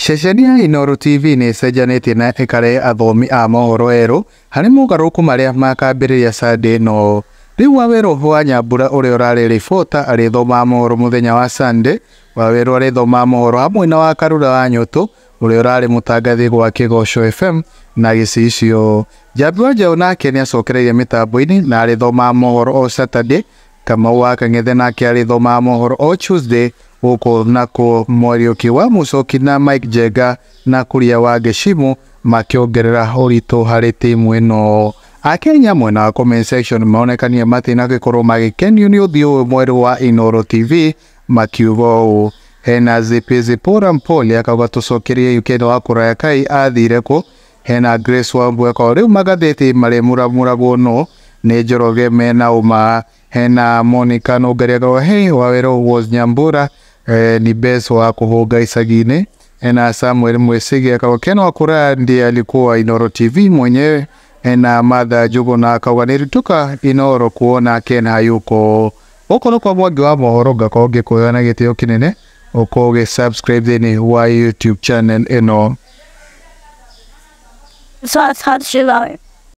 Ceceni ya Inooro TV nĩ ĩcenjanĩtie na ĩkarehe athomi a mohoro erũ harĩ mogarũrũku marĩa makambĩrĩria Sunday ĩno. Rĩu Wawerũ wa Nyambura ũrĩa ũrarĩ ribota arĩthomaga mohoro mũthenya wa Sunday, Wawerũ arĩthomaga mohoro hamwe na Wakarura wa Nyũtũ ũrĩa ũrarĩ mũtangathi gwa Kĩgoco FM na Gĩcicio. Njambi wa Njaũ nake nĩacokereirie mĩtambo-inĩ na arĩthomaga mohoro o Saturday. Kamau wa Kang'ethe nake arĩthomaga mohoro o Tuesday, gũkũ nakuo Muriuki wa Muchoki na Mike Njenga na Kuria wa Gĩcimu makĩongerera ũritũ harĩ timu ĩno. Akenya mwena wa comment section maonekanie matinagĩkorwo magĩkenio nĩ ũthiũ ũyũ mwerũ wa Inooro TV makiuga ũũ. Hena Zipi Zipora Mpole akauga tũcokerie Ken wa Kũraya kai athire kũ. Hena Grace Wambui akauga rĩu magathĩti marĩmuramuragwo no nĩ Njoroge mena ũma. Hena Monica Nũngari akauga hey, Wawerũ was Nyambura ni best wa kũhũnga icagi-inĩ. Hena Samuel Mwesige akauga Ken wa Kũraya ndiye alikuwa Inooro TV mwenyewe. Hena Martha Njuguna akauga nilitoka Inooro kuona Ken hayuko. Gũkũ nĩ kwa Mwangi wa mohoro, ngakorwo ngĩkuoya na gĩtĩo kĩnene ũkorwo ũgĩ subscribe thĩinĩ wa YouTube channel ĩno. So